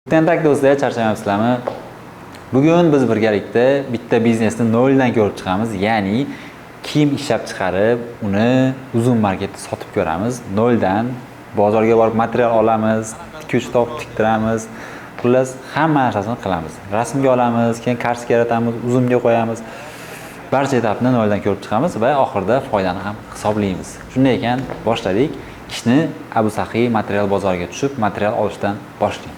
Tentak do'stlar, charchamayapsizlarmi? Bugun biz birgalikda bitta biznesni noldan ko'rib chiqamiz, ya'ni kiyim ishlab chiqarib, uni Uzum marketda sotib ko'ramiz. Noldan bozorga borib material olamiz, tikuvchi topib tiktiramiz. Xullas, hamma narsasini qilamiz. Rasmga olamiz, keyin kartochka yaratamiz, Uzumga qo'yamiz. Barcha etapni noldan ko'rib chiqamiz va oxirida foydani ham hisoblaymiz. Shunday ekan, boshladik. Ishni Abu Saxiy material bozoriga tushib, material olishdan boshlaymiz.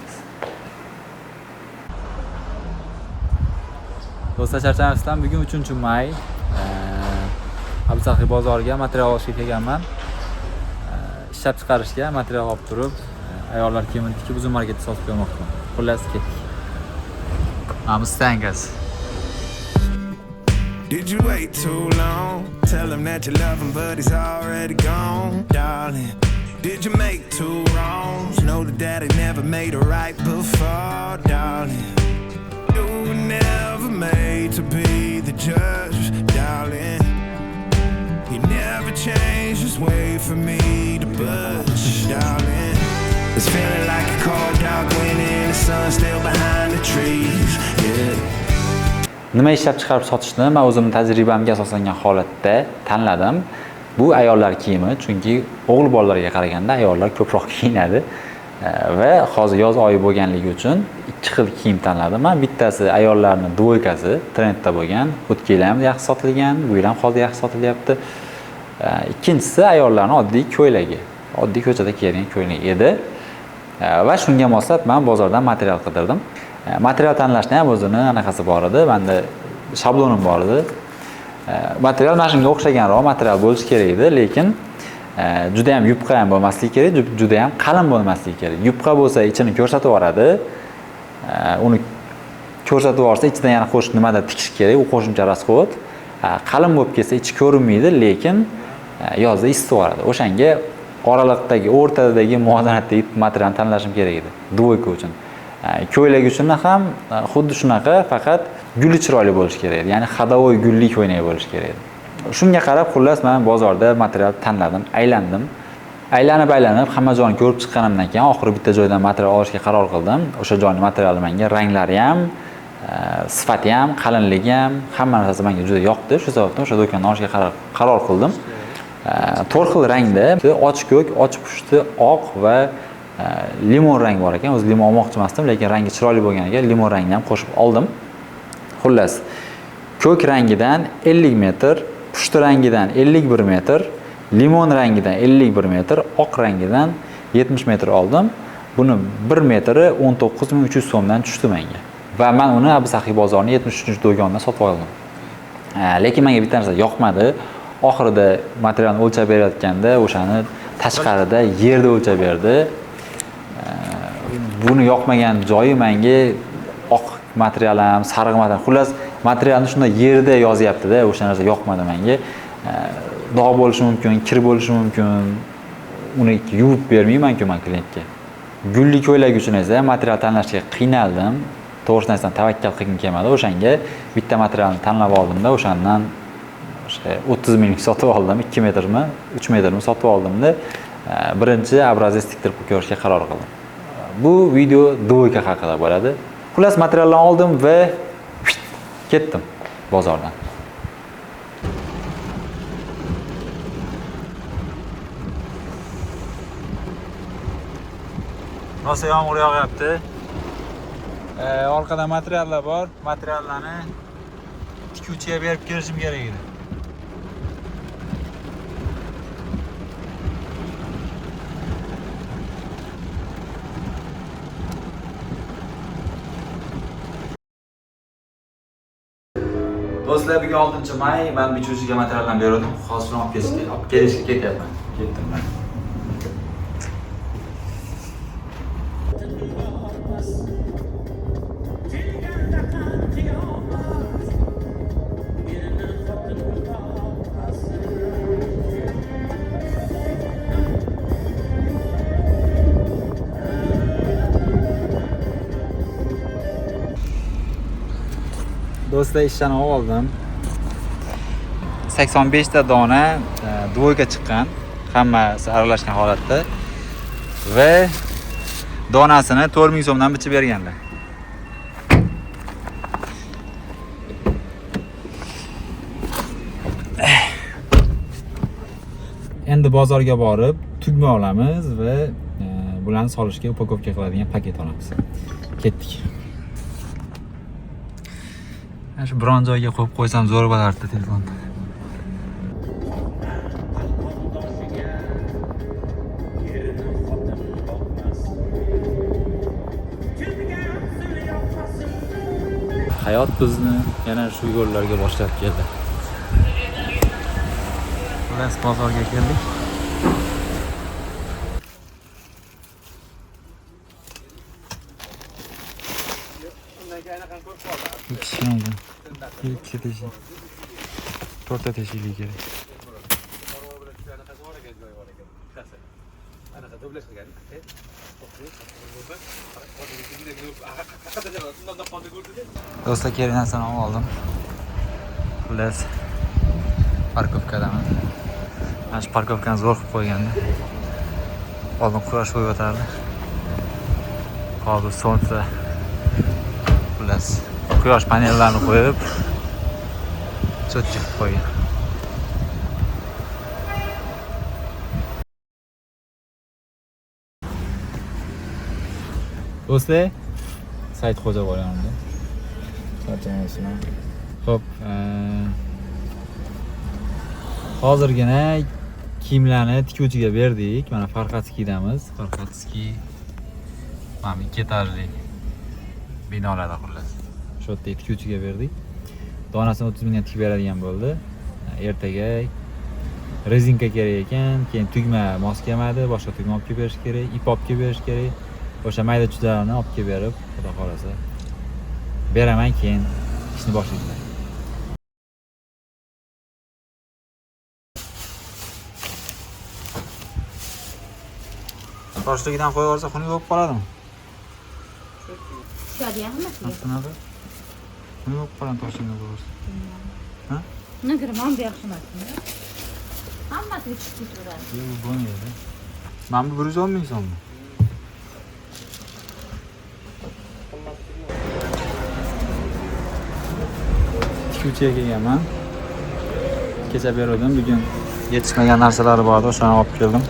Do'stlar, charchamasdan bugun 3-may. Abu Saxiy bozoriga material olishga kelganman. Ishlab chiqarishga material olib turib, ayollar kiyimini tikib Uzum marketda sotib ko'rmoqchiman. Xullas, ketdik. Mana stankasi. Did you wait too long? Tell him that you love him, but he's already gone, darling. Did you make two wrongs? Know that daddy never made a right before, darling. You were never made to be the judge, darling. You never change, just wait for me to budge, darling. It's feeling like a cold dark winter and the sun's still behind the trees, yeah. Nima ishlab chiqarib sotishni men o'zimning tajribamga asoslangan holatda tanladim. Bu ayollar kiyimi, chunki o'g'il bolalarga qaraganda ayollar ko'proq kiyinadi. Va hozir yoz oyi bo'lganligi uchun ikki xil kiyim tanladim. Men bittasi ayollarning dvoykasi, trendda bo'lgan, o'tgan yil ham yaxshi sotilgan, bu yil ham hozir yaxshi sotilyapti. Ikkinchisi ayollarning oddiy ko'ylagi, oddiy ko'chada kiyadigan ko'ylak edi. Va shunga moslab men bozordan material qidirdim. Material tanlashni ham o'zini anaqasi bor edi. Menda shablonim bor edi. Material mana shunga o'xshaganroq material bo'lishi kerak edi, lekin juda ham yupqa ham bo'lmasligi kerak, juda ham qalin bo'lmasligi kerak. Yupqa bo'lsa ichini ko'rsatib yuboradi. Uni ko'rsatib yuborsa ichidan yana qo'shib nimadir tikish kerak, u qo'shimcha rasxod. Qalin bo'lib ketsa ichi ko'rinmaydi, lekin yozda isitib yuboradi. O'shanga oraliqdagi, o'rtadagi muvozanatdagi materialni tanlashim kerak edi dvoyka uchun. Ko'ylak uchun ham xuddi shunaqa, faqat guli chiroyli bo'lishi kerak edi. Ya'ni ходовой gulli ko'ylak bo'lishi kerak edi. Shunga qarab xullas men bozorda material tanladim, aylandim. Aylanib-aylanib hamma joyni ko'rib chiqqanimdan keyin oxiri bitta joydan material olishga qaror qildim. O'sha joyning materiali menga ranglari ham, sifati ham, qalinligi ham, hamma narsasi menga juda yoqdi. Shu sababdan o'sha do'kondan olishga qaror qildim. To'rt xil rangda, och ko'k, och pushti, oq va limon rang bor ekan. O'zi limon olmoqchi emasdim, lekin rangi chiroyli bo'lganiga limon rangni ham qo'shib oldim. Xullas, ko'k rangidan 50 metr, pushti rangidan 51 metr, limon rangidan 51 metr, oq rangidan 70 metr oldim. Buni 1 metri 19300 so'mdan tushdi menga. Va men uni Abu Saxiy bozorining 73-do'konidan sotib oldim. Lekin menga bitta narsa yoqmadi. Oxirida materialni o'lchab berayotganda o'shani tashqarida yerda o'lchab berdi. Buni yoqmagan joyi menga oq material ham, sariq material, xullas materialni shunday yerda yozyapti-da, o'sha narsa yoqmadi menga. Dog' bo'lishi mumkin, kir bo'lishi mumkin. Uni yuvib bermayman-ku men klientga. Gulli ko'ylak uchun esa material tanlashga qiynaldim. To'g'risini aytsam, tavakkal qilgim kelmadi. O'shanga bitta materialni tanlab oldimda, o'shandan o'sha 30 minglik sotib oldim, 2 metrmi, 3 metrmi sotib oldimda, birinchi obrazets tiktirib ko'rishga qaror qildim. Bu video dvoyka haqida bo'ladi. Xullas, materiallarni oldim va ketdim bozordan. Rosa yomg'ir yog'yapti. Orqada materiallar bor. Materiallarni tikuvchiga berib kelishim kerak edi. Do'stlar, bugun 6-may, men bichuvchiga materiallarni berdim. Hozir olib kelishga ketyapman. Ketdim men. Do'stlar, ishdan oldim. 85 ta dona dvoyka chiqqan, hammasi aralashgan holatda. Va Donasini 4000 so'mdan bichib berganlar. Endi bozorga borib tugma olamiz va bularni solishga upakovka qiladigan paket olamiz. Ketdik. Mana shu biron joyga qo'yib qo'ysam zo'r bo'lardi telefonni. Hayot bizni yana shu yo'llarga boshlab keldi. Xullas bozorga keldik. Ikki teshik. To'rtta teshikli kerak. Do'stlar, kerak narsani olib oldim. Xullas parkovkadaman. Mana shu parkovkani zo'r qilib qo'ygandi. Oldin quyosh qo'yib yotardi. Hozir sonsa xullas quyosh panellarini qo'yib cho'tga qilib qo'ygan. Do'stlar, Saidxo'ja bor yonimda. Charchamayapsizmi? Xo'p, hozirgina kiyimlarni tikuvchiga berdik. Mana Farxatskiydamiz. Farxatskiy mana bu 2 etajli binolarda xullas. Shu yerda tikuvchiga berdik. Donasini 30 mingdan tikib beradigan bo'ldi. Ertaga rezinka kerak ekan, keyin tugma mos kelmadi, boshqa tugma olib kelib berish kerak, ip olib kelib berish kerak. O'sha mayda chuydalarni olib kelib berib, xudo xolasa beraman, keyin ishni boshlaydilar. Toshligidan qo'yib yuborsa xunuk bo'lib qoladimi? Tushadi hammasiga. Shunaqa. Xunuk bo'lib qoladi toshligidan qo'yib yuborsa. Ha? Nima mana bu yaxshi emasmi? Hammasiga tushib ketaveradi. Yo'q, bo'lmaydi. Mana bu 110 ming so'mmi? Tikuvchiga kelganman. Kecha berdim, bugun yetishmagan narsalari bor edi, o'shani olib keldim.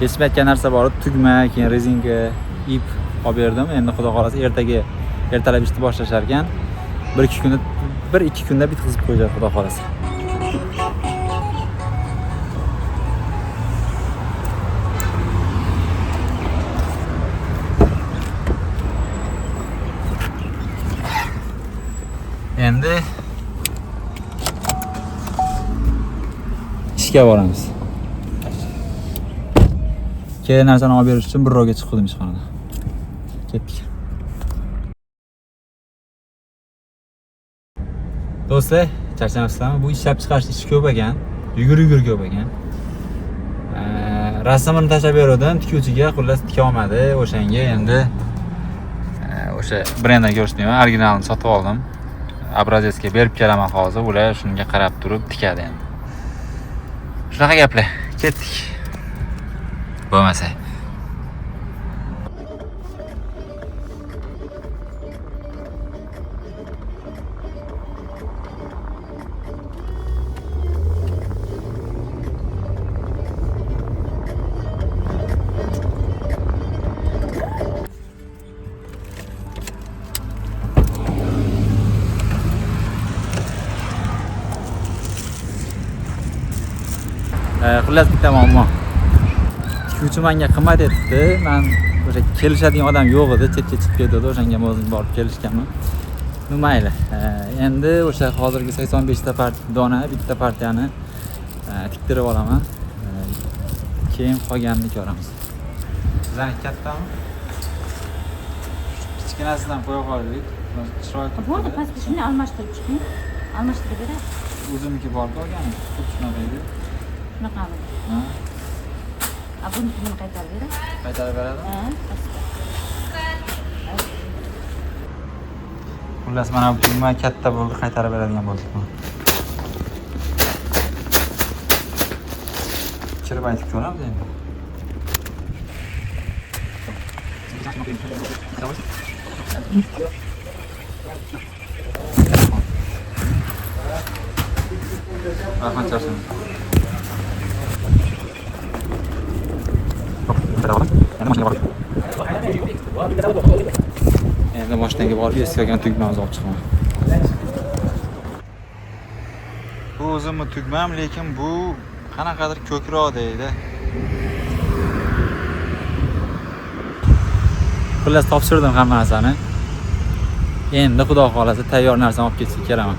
Yetishmayotgan narsa bor edi, tugma, keyin rezinka, ip olib berdim. Endi xudo xolasa ertaga ertalab ishni boshlashar ekan. 1-2 kunda, 1-2 kunda bitkazib qo'yishadi xudo xolasa. Endi ishga boramiz. Kerak narsani olib berish uchun birrovga chiqdim ishxonadan. Ketdik. Do'stlar, charchamayapsizlarmi? Bu ishlab chiqarish ishi ko'p ekan. Yugur-yugur ko'p ekan. Rasmini tashlab berdim tikuvchiga, xullas tika olmadi. O'shanga endi o'sha brenddan ko'rsatmayman, originalini sotib oldim. Obrazetsga berib kelaman hozir. Ular shunga qarab turib tikadi endi. Shunaqa gaplar. Ketdik. Bo'lmasa. Xullas bitta muammo. Tikuvchi menga qimmat aytdi. Men o'sha kelishadigan odam yo'q edi, chetga chiqib ketdi, o'shanga o'zim borib kelishganman. Ну mayli. Endi o'sha hozirgi 85 ta dona bitta partiyani tiktirib olaman. Keyin qolganini ko'ramiz. Sizlarni kattami? Kichkinasidan qo'ya qolaylik. Chiroyli turibdi. Bo'ldi, pastga shuni almashtirib chiqing. Almashtirib beradi. O'zimniki bor qolgani, xuddi shunaqa edi. Shunaqami? Ha. A buni qaytarib beradi? Qaytarib beradi? Ha, pastga. Xullas mana bu tugma katta bo'ldi, qaytarib beradigan bo'ldik buni. Kirib aytib ko'ramiz endi. Rahmat, charchadim. Endi mashinaga borib eski olgan tugmamizni olib chiqaman. Bu o'zimni tugmam, lekin bu qanaqadir ko'kroq deydi. Xullas topshirdim hamma narsani. Endi xudo xolasa tayyor narsani olib ketishga kelaman.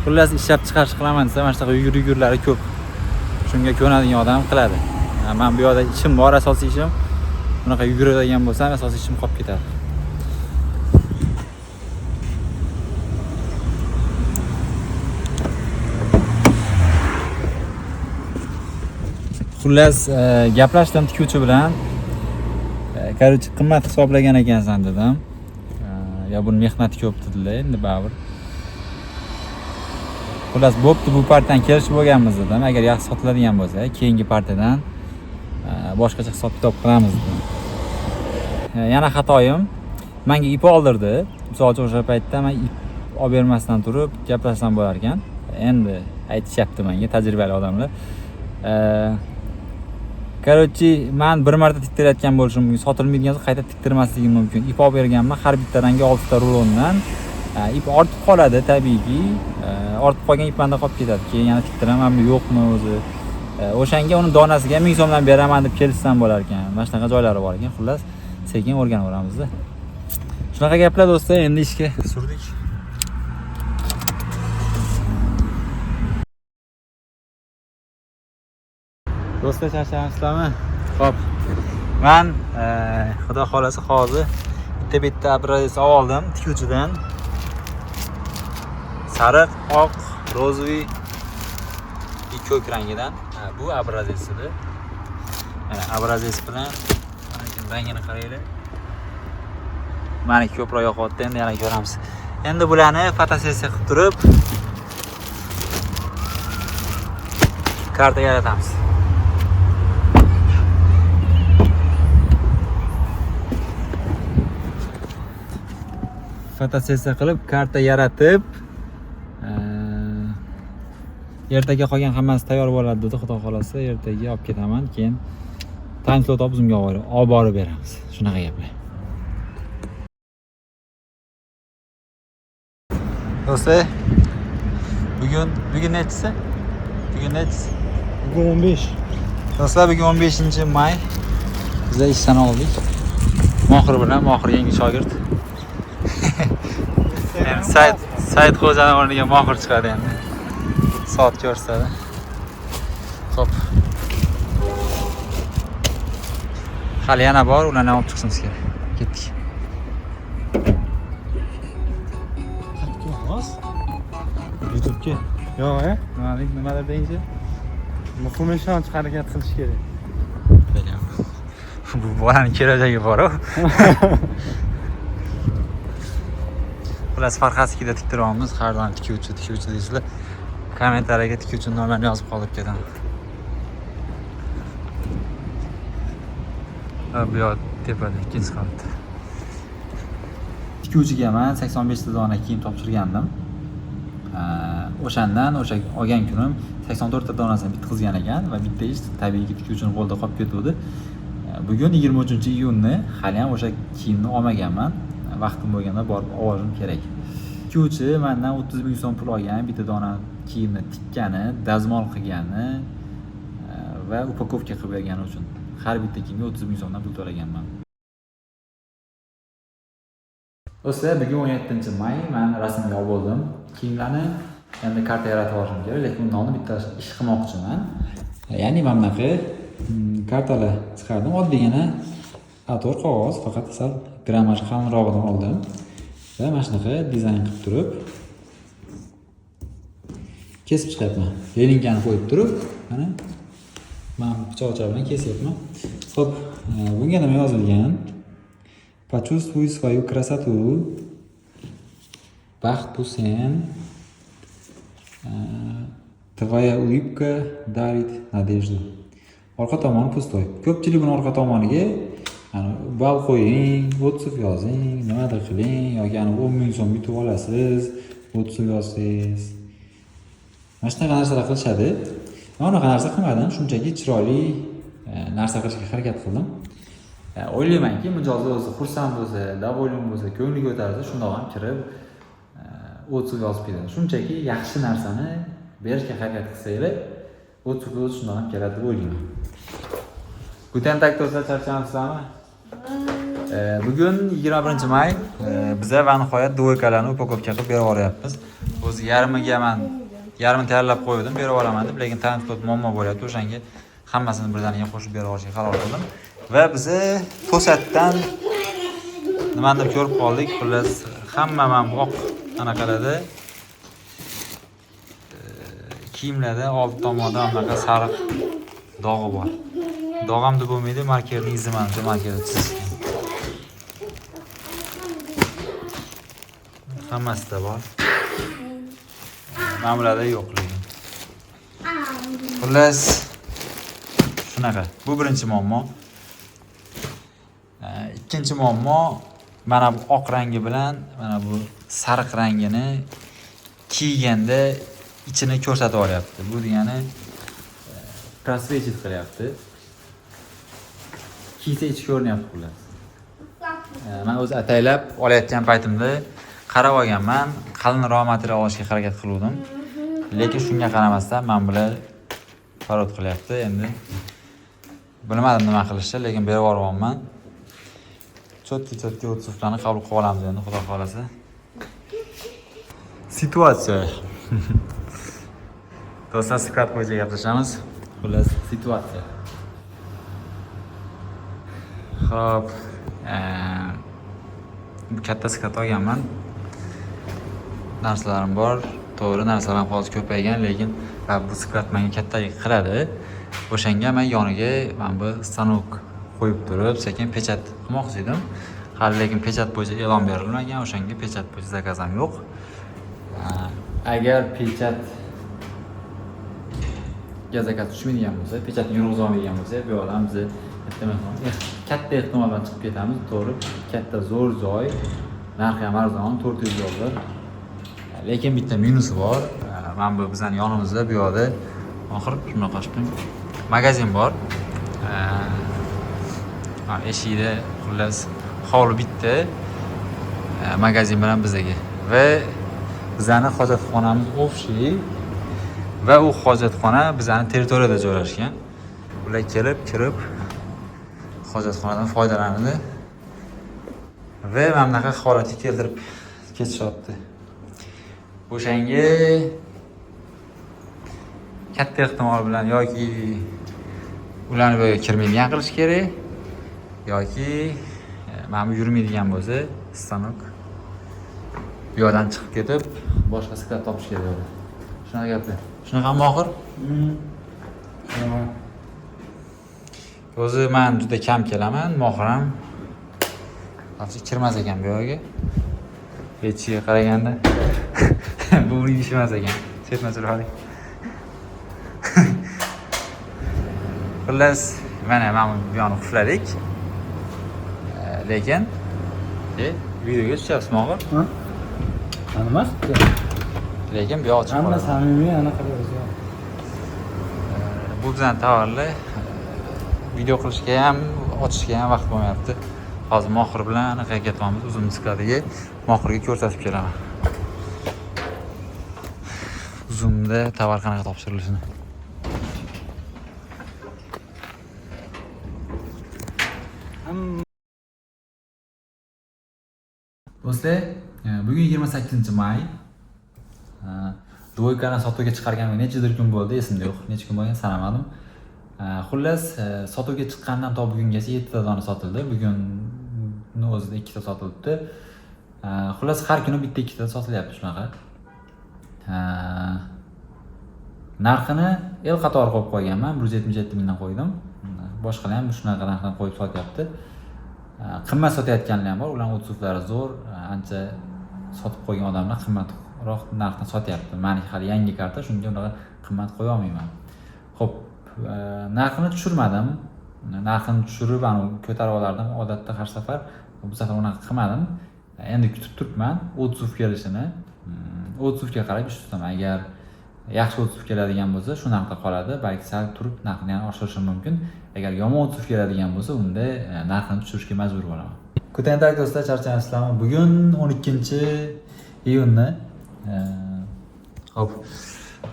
Xullas ishlab chiqarish qilaman desam, mana shunaqa yugur-yugurlari ko'p. Shunga ko'nadigan odam qiladi. Men bu yerda ishim bor, asosiy ishim. Bunaqa yuguradigan bo'lsam, asosiy ishim qolib ketadi. Xullas gaplashdim tikuvchi bilan. Короче, qimmat hisoblagan ekansan dedim. Ya buni mehnati ko'p dedilar, endi baribir. Xullas bo'pti, bu partiyadan kelishib bo'lganmiz dedim. Agar yaxshi sotiladigan bo'lsa, keyingi partiyadan boshqacha hisob-kitob qilamiz dedim. Yana xatoyim, menga ip oldirdi. Misol uchun o'sha paytda men ip olib bermasdan turib gaplashsam bo'lar ekan. Endi aytishyapti menga tajribali odamlar. Короче, men bir marta tiktirayotgan bo'lishim mumkin, sotilmaydigan bo'lsa qayta tiktirmasligim mumkin. Ip olib berganman, har bitta rangga 6 ta rulondan. Ip ortib qoladi tabiiyki. Ortib qolgan ip menda qolib ketadi. Keyin yana tiktiramanmi, yo'qmi o'zi. O'shanga uni donasiga 1000 so'mdan beraman deb kelishsam bo'lar ekan. Mana shunaqa joylari bor ekan. Xullas, sekin o'rganaveramizda. Shunaqa gaplar do'stlar, endi ishga surdik. Do'stlar, charchaymizlarmi? Xo'p. Men xudo xolasa hozir bitta-bitta obrazец oldim tikuvchidan. Sariq, oq, rozoviy ko'k rangidan. Bu obrazец edi. Mana obrazец bilan mana shuni rangini qaranglar. Mana ko'proq yoqyapti, endi yana ko'ramiz. Endi bularni fotosessiya qilib turib karta yaratamiz. Fotosessiya qilib karta yaratib, ertaga qolgan hammasi tayyor bo'ladi dedi, xudo xolasa ertaga olib ketaman, keyin time slot olib o'zimga olib borib beramiz. Shunaqa gaplar. Do'stlar, bugun nechisi? Bugun nechisi? Bugun 15. Do'stlar, bugun 15-may. Bizlar ishdan oldik. Mohir bilan, Mohir yangi shogird. Endi Said Xo'jani o'rniga Mohir chiqadi endi. Soat ko'rsatadi. Xo'p. Hali yana bor, ularni olib chiqishimiz kerak. Ketdik. YouTube'ga. Yo'q, Nimadir deyinchi? Muhim ishonch harakat qilish kerak. Bu bolani kelajagi bor-ku. Xullas, Farhadnikida tiktiryapmiz. Har doim tikuvchi, tikuvchi deysizlar. Kommentariyaga tikuvchi nomerini yozib qoldirib ketaman. Bu yoq tepada, ikkinchi qavatda. Tikuvchiga men 85 ta dona kiyim topshirgandim. O'shandan o'sha olgan kunim 84 ta donasini bitqizgan ekan va bitta ish tabiiyki tikuvchining qo'lida qolib ketuvdi. Bugun 23-iyunni hali ham o'sha kiyimni olmaganman. Vaqtim bo'lganda borib olishim kerak. Tikuvchi mendan 30 ming so'm pul olgan, bitta dona kiyimni tikkani, dazmol qilgani va upakovka qilib bergani uchun har bitta kiyimga 30 ming so'mdan pul to'laganman. Do'stlar, bugun 17-may, men rasmga olib bo'ldim. Kiyimlarni endi karta yaratib olishim kerak, lekin undan oldin bitta ish qilmoqchiman. Ya'ni mana bunaqa kartalar chiqardim. Oddiygina A4 qog'oz, faqat sal grammaj qalinrog'idan oldim. Va mana shunaqa dizayn qilib turib kesib chiqyapman. Leninkani qo'yib turib, mana men pichoqcha bilan kesyapman. Xo'p, bunga nima yozilgan? Почувствуй свою красоту. Baxt bu sen. Твоя улыбка дарит надежду. Orqa tomoni пустой. Ko'pchilik buni orqa tomoniga yani bal qo'ying, отзыв yozing, nimadir qiling yoki yani 10 ming so'm yutib olasiz, отзыв yozsangiz. Mana shunaqa narsalar qilishadi. Men unaqa narsa qilmadim, shunchaki chiroyli narsa qilishga harakat qildim. O'ylaymanki, mijoz o'zi xursand bo'lsa, доволен bo'lsa, ko'ngli ko'tarilsa, shundoq ham kirib отзыв yozib ketadi. Shunchaki yaxshi narsani berishga harakat qilsanglar, отзыв o'zi shundoq ham keladi deb o'ylayman. Guten Tag do'stlar, charchamsizlarmi? Bugun 21 may. Biza va nihoyat двойка larni упаковка qilib berib yuboryapmiz. O'zi yarmiga man yarmini tayyorlab qo'ydim, berib yuboraman deb, lekin transport muammo bo'lyapti. O'shanga hammasini birdaniga qo'shib berib yuborishga qaror qildim. Va biza to'satdan nimanidir ko'rib qoldik. Xullas, hamma mana bu oq anaqalarda kiyimlarda old tomonda anaqa sariq dog'i bor. Dog' ham deb bo'lmaydi, markerning izi manimcha markerda chizishgan. Hammasida bor. Mana bularda yo'q lekin. Xullas, shunaqa. Bu birinchi muammo. Ikkinchi muammo mana bu oq rangi bilan mana bu sariq rangini kiyganda ichini ko'rsatib olyapti. Bu degani просвечивать qilyapti. Kiysa ichi ko'rinyapti xullas. Men o'zi ataylab olayotgan paytimda qarab olganman, qalinroq material olishga harakat qiluvdim. Lekin shunga qaramasdan mana bular parod qilyapti. Endi bilmadim nima qilishni, lekin berib yuboryapman. Чётки-чётки отзыв larni qabul qilib olamiz endi, xudo xolasa. Situatsiya. Do'stlar, склад bo'yicha gaplashamiz. Xullas, situatsiya. Xo'p, katta склад olganman. Narsalarim bor. To'g'ri, narsalarim hozir ko'paygan, lekin bu склад menga kattalik qiladi. O'shanga men yoniga mana bu stanok qo'yib turib, sekin печать qilmoqchi edim. Hali lekin печать bo'yicha e'lon berilmagan, o'shanga печать bo'yicha заказ ham yo'q. Agar печать ga заказ tushmaydigan bo'lsa, печать ni yurg'iza olmaydigan bo'lsa, bu yoqdan biz katta ehtimol bilan chiqib ketamiz. To'g'ri, katta zo'r joy, narxi ham arzon, 400 dollar. Lekin bitta minusi bor. Mana bu bizning yonimizda bu yoqda oxir shunaqa magazin bor. Eshigida xullas hovli bitta magazin bilan bizdagi va bizani hojatxonamiz общий va u hojatxona bizani territoriyada joylashgan. Ular kelib kirib hojatxonadan foydalanadi va mana bunaqa holatga keltirib ketishyapti. O'shanga katta ehtimol bilan yoki ularni bu yerga kirmaydigan qilish kerak yoki mana bu yurmaydigan bo'lsa stanok bu yoqdan chiqib ketib boshqa склад topish kerak bo'ladi. Shunaqa gaplar. Shunaqami oxir? Tamam. O'zi man juda kam kelaman, Mohir ham вообще kirmas ekan bu yoqga. Aytishiga qaraganda bu uning ishi emas ekan. Setma chiroyli. Xullas, mana bu yoqni qulfladik. Lekin videoga tushyapsiz Mohir. Ha? Nima? Lekin bu yoq ochiq Hamma qoladi. samimiy anaqa o'zi. Bu bizani tovarlar video qilishga ham, ochishga ham vaqt bo'lmayapti. Hozir Mohir bilan anaqa ketyapmiz, uzum склад iga. Mohirga ko'rsatib kelaman. Uzumda tovar qanaqa topshirilishini. Hamma Do'stlar, bugun 28 may. Двойка ni sotuvga chiqarganimga nechadir kun bo'ldi, esimda yo'q. Necha kun bo'lgan sanamadim. Xullas, sotuvga chiqqandan to bugungacha 7 ta dona sotildi. Bugunni o'zida 2 ta sotilibdi. Xullas, har kuni bitta ikkita sotilyapti shunaqa. Narxini el qatori qo'yib qo'yganman, 177 mingdan qo'ydim. Boshqalar ham shunaqa narxdan qo'yib sotyapti. Qimmat sotayotganlar ham bor, ularning отзыв lari zo'r, ancha sotib qo'ygan odamlar qimmatroq narxdan sotyapti. Maniki hali yangi karta, shunga unaqa qimmat qo'ya olmayman. Xo'p, Narxini tushirmadim. Narxini tushirib, anavi ko'tarib olardim odatda har safar. Bu safar unaqa qilmadim. Endi kutib turibman отзыв kelishini. Отзыв ga qarab ish tutaman. Agar yaxshi отзыв keladigan bo'lsa, shu narxda qoladi. Balki sal turib narxini yana oshirishim mumkin. Agar yomon отзыв keladigan bo'lsa, unda narxini tushirishga majbur bo'laman. Guten Tag do'stlar, charchamayapsizlarmi? Bugun 12-iyunni. Xo'p.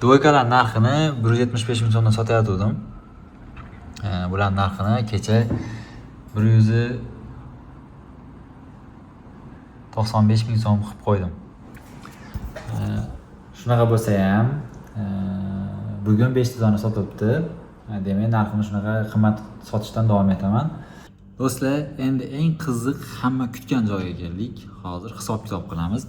Двойка lar narxini 175 ming so'mdan sotayotgandim. Bular narxini kecha 195 ming so'm qilib qo'ydim. Shunaqa bo'lsa ham, bugun 5 ta dona sotilibdi. Demak, narxini shunaqa qimmat sotishdan davom etaman. Do'stlar, endi eng qiziq, hamma kutgan joyga keldik. Hozir hisob-kitob qilamiz.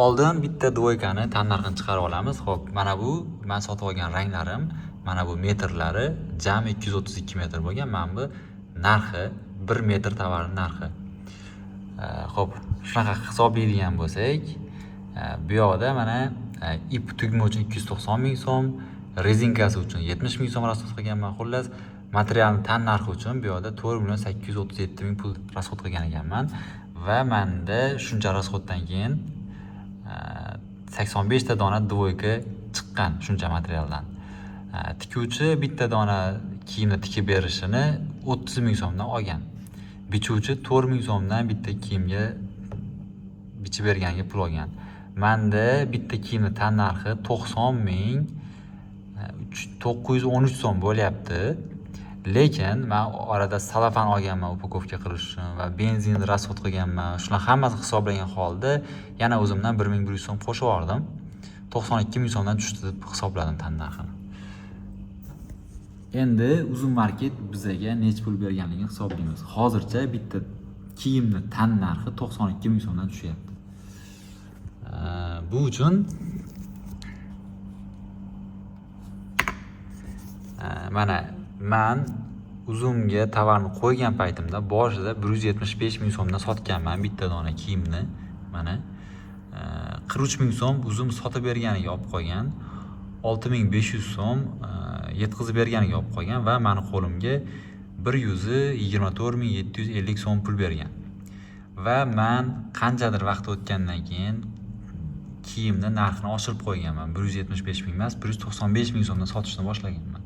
Oldin bitta двойка ni tan narxini chiqarib olamiz. Xo'p, mana bu men sotib olgan ranglarim, mana bu metrlari jami 232 metr bo'lgan. Mana bu narxi 1 metr tovarning narxi. Xo'p, shunaqa hisoblaydigan bo'lsak, bu yoqda mana ip tugma uchun 290 ming so'm, rezinkasi uchun 70 ming so'm расход qilganman. Xullas, materialning tan narxi uchun bu yoqda 4 million 837 ming pul расход qilgan ekanman va menda shuncha расход dan keyin 85 ta dona двойка chiqqan shuncha materialdan. Tikuvchi bitta dona kiyimni tikib berishini 30 ming so'mdan olgan. Bichuvchi 4 ming so'mdan bitta kiyimga bichib berganiga pul olgan. Menda bitta kiyimni tan narxi 90 ming 913 so'm bo'lyapti. Lekin men orada salafan olganman упаковка qilish uchun va benzin расход qilganman. Shular hammasini hisoblagan holda yana o'zimdan 1100 so'm qo'shib yubordim. 92 ming so'mdan tushdi deb hisobladim tan narxini. Endi Uzum Market bizaga necha pul berganligini hisoblaymiz. Hozircha bitta kiyimni tan narxi 92 ming so'mdan tushyapti. Bu uchun mana man Uzumga tovarni qo'ygan paytimda boshida 175 ming so'mdan sotganman bitta dona kiyimni. Mana 43 ming so'm Uzum sotib berganiga olib qolgan, 6500 so'm yetkazib berganiga olib qolgan va mani qo'limga 124 750 so'm pul bergan. Va man qanchadir vaqt o'tgandan keyin kiyimni narxini oshirib qo'yganman. 175 ming emas, 195 ming so'mdan sotishni boshlaganman.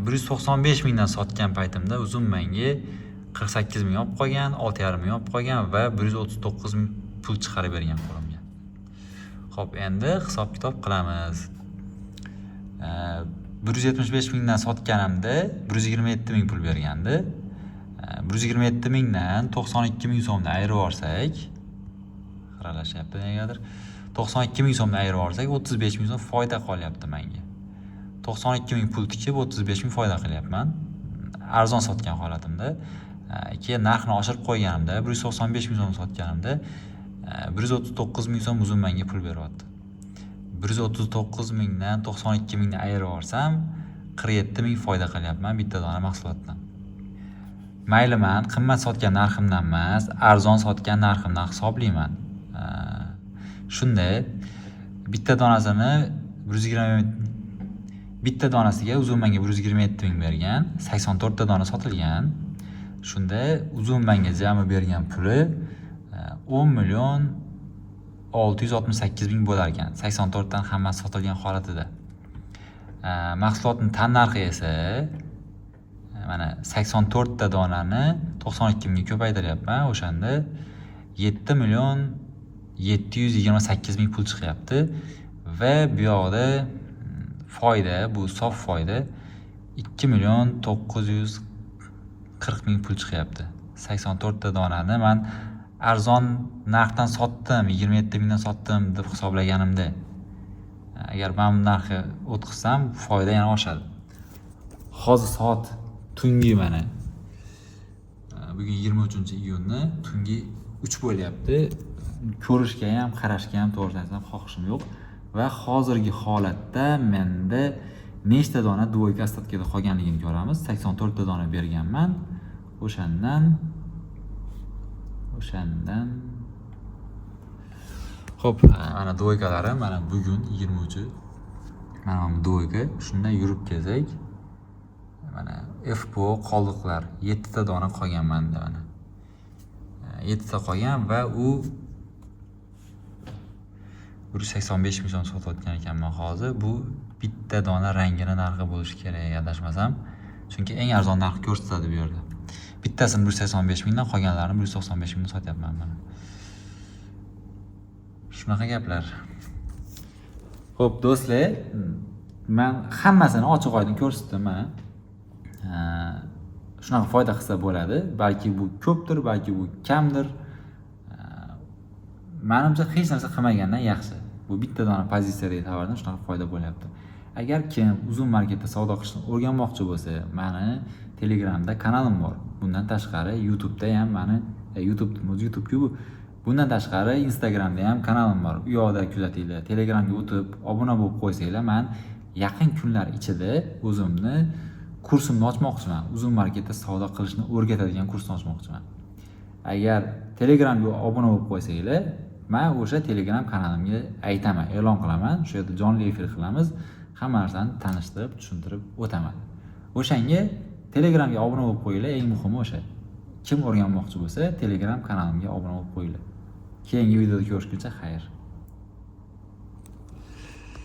195 mingdan sotgan paytimda Uzum menga 48 ming olib qolgan, 6,5 ming olib qolgan va 139 ming pul chiqarib bergan qo'limga. Xo'p, endi hisob-kitob qilamiz. 175 mingdan sotganimda 127 ming pul bergandi. 127 mingdan 92 ming so'mni ayirib yuborsak, xiralashyapti negadir. 92 ming so'mni ayirib yuborsak, 35 ming so'm foyda qolyapti menga. 92 ming pul tikib, 35 ming foyda qilyapman. Arzon sotgan holatimda. Keyin narxini oshirib qo'yganimda, 195 ming so'm sotganimda, 139 ming so'm Uzum menga pul beryapti. 139 mingdan 92 mingni ayirib yuborsam, 47 ming foyda qilyapman bitta dona mahsulotdan. Mayli, man qimmat sotgan narximdan emas, arzon sotgan narximdan hisoblayman. Shunda bitta donasini 120, bitta donasiga Uzum menga 127 ming bergan, 84 ta dona sotilgan. Shunda Uzum menga jami bergan puli 10 million 668 ming bo'lar ekan. 84 dan hammasi sotilgan holatida. Mahsulotning tan narxi esa mana 84 ta donani 92 mingga ko'paytiryapman. O'shanda 7 million 728 ming pul chiqyapti va bu yoqda foyda, bu sof foyda 2 million 940 ming pul chiqyapti. 84 ta donani man arzon narxdan sotdim, 27 mingdan sotdim deb hisoblaganimda, agar man bu narxga o'tkazsam, foyda yana oshadi. Hozir soat tungi mana. Bugun 23-iyunni tungi 3 bo'lyapti. Ko'rishga ham, qarashga ham to'g'risini aytsam xohishim yo'q. Va hozirgi holatda menda nechta dona двойка остатка da qolganligini ko'ramiz. 84 ta dona berganman. O'shandan Xo'p, mana двойка larim, mana bugun 23. Mana bu двойка. Shundan yurib kelsak, Mana FBO qoldiqlar 7 ta dona qolgan manda mana. 7 ta qolgan va u 185 ming so'm sotayotgan ekanman hozir. Bu bitta dona rangini narxi bo'lishi kerak, adashmasam. Chunki eng arzon narx ko'rsatadi bu yerda. Bittasini 185 mingdan, qolganlarini 195 mingdan sotyapman mana. Shunaqa gaplar. Xo'p, do'stlar, men hammasini ochiq oydin ko'rsatdim mana. Shunaqa foyda qilsa bo'ladi. Balki bu ko'pdir, balki bu kamdir. Manimcha hech narsa qilmagandan yaxshi. Bu bitta dona pozitsiyadagi tovardan shunaqa foyda bo'lyapti. Agar kim Uzum Marketda savdo qilishni o'rganmoqchi bo'lsa, mani Telegramda kanalim bor. Bundan tashqari YouTube'da ham mani YouTube, YouTube-ku bu. Bundan tashqari Instagramda ham kanalim bor. U yoqda kuzatinglar. Telegramga o'tib obuna bo'lib qo'ysanglar, men yaqin kunlar ichida o'zimni kursimni ochmoqchiman. Uzum Marketda savdo qilishni o'rgatadigan kursni ochmoqchiman. Agar Telegramga obuna bo'lib qo'ysanglar, men o'sha Telegram kanalimga aytaman, e'lon qilaman. O'sha yerda jonli efir qilamiz. Hamma narsani tanishtirib, tushuntirib o'taman. O'shanga Telegramga obuna bo'lib qo'yinglar, eng muhimi o'sha. Kim o'rganmoqchi bo'lsa, Telegram kanalimga obuna bo'lib qo'yinglar. Keyingi videoda ko'rishguncha xayr.